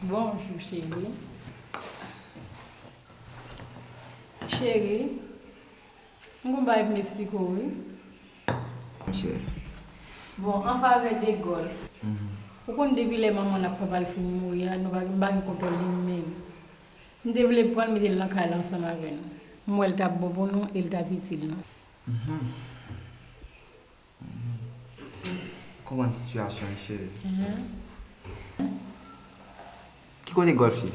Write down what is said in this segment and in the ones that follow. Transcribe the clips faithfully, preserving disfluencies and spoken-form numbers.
Bonjou, cheri. Cheri, m gon bagay pou m eksplike w, wi. Monchè. Bon, an favè de gòl. Mhm. Ou konn depi lè manman l ak papa l fin mouri a, nou pa, m pa gen kontwòl li menm. M te vle pran l mete l nan kay la ansanm avè nou. M wè l t ap bon pou nou e l t ap itil nou. Mhm. Mhm. Konprann sitiyasyon an, cheri. Mhm. Ki kote Gòlf ye?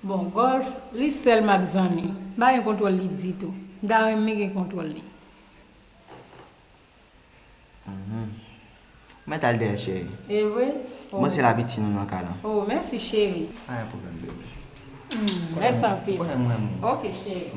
Bon, Gòlf, li sèlman ak zanmi. M pa gen kontwòl li ditou. M ta renmen gen kontwòl li. Mhm. Mèt al dèyè, cheri. E vre? Oh. Bon, se lapiti nou nan kay la. Oh, mèsi, cheri. Pa gen pwoblèm, bebe. Mm, mèsi anpil. Ou konnen m renmen w. Ok, cheri.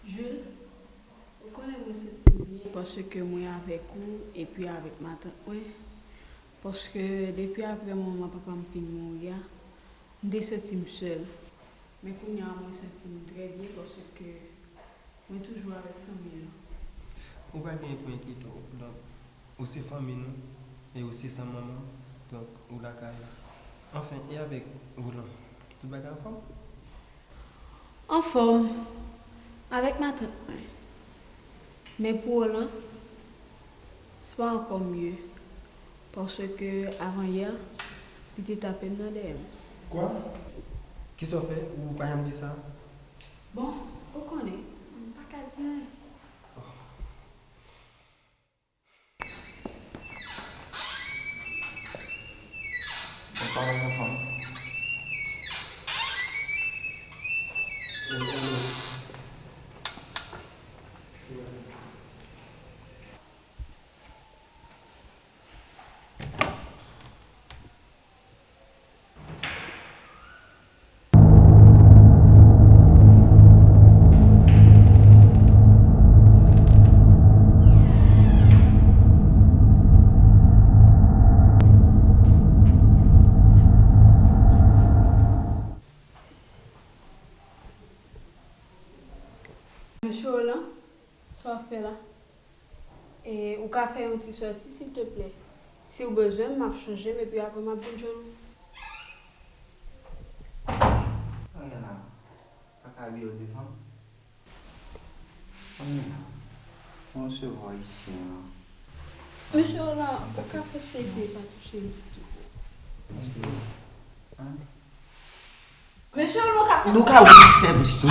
Jules, ou konnen mwen santi m byen paske mwen avèk ou epi avèk matant mwen. Paske depi apre manman papa m fin mouri a, m te santi m sèl. Men kounye a mwen santi m trè byen paske mwen toujou avèk fanmi an. Ou pa gen pou enkyete w. Donk, ou se fanmi nou e ou se san manman, donk ou lakay ou. Anfen, e avèk Roland? Tout bagay anfòm? Anfòm, avèk matant mwen. Men pou Roland, se pa ankò mye. Paske avan yè, li te tape m nan dèyè m. Kwa? Kisa w fè? Ou pa janm di sa? Bon, ou konnen, m pa ka di anyen. Bonswa, zanfan. Mesye Roland, sa w ap fè la? E ou ka fè yon ti sòti, silteplè? Si w bezwen m, m ap chanje m, epi apre m ap vin jwenn ou. Anyen la, pa ka abiye w devan. Anyen la, mwen resevwa isi an. Mesye Roland, ou ka fè sezi pa touche m, silteplè? Mesye, an? Mesye Roland, ou ka fè. Nou ka wè sèvis tou.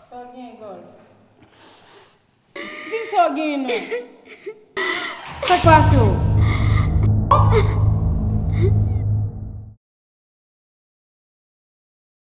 Sa w gen, Gòl? Di m sa w gen non. Sa k pase w?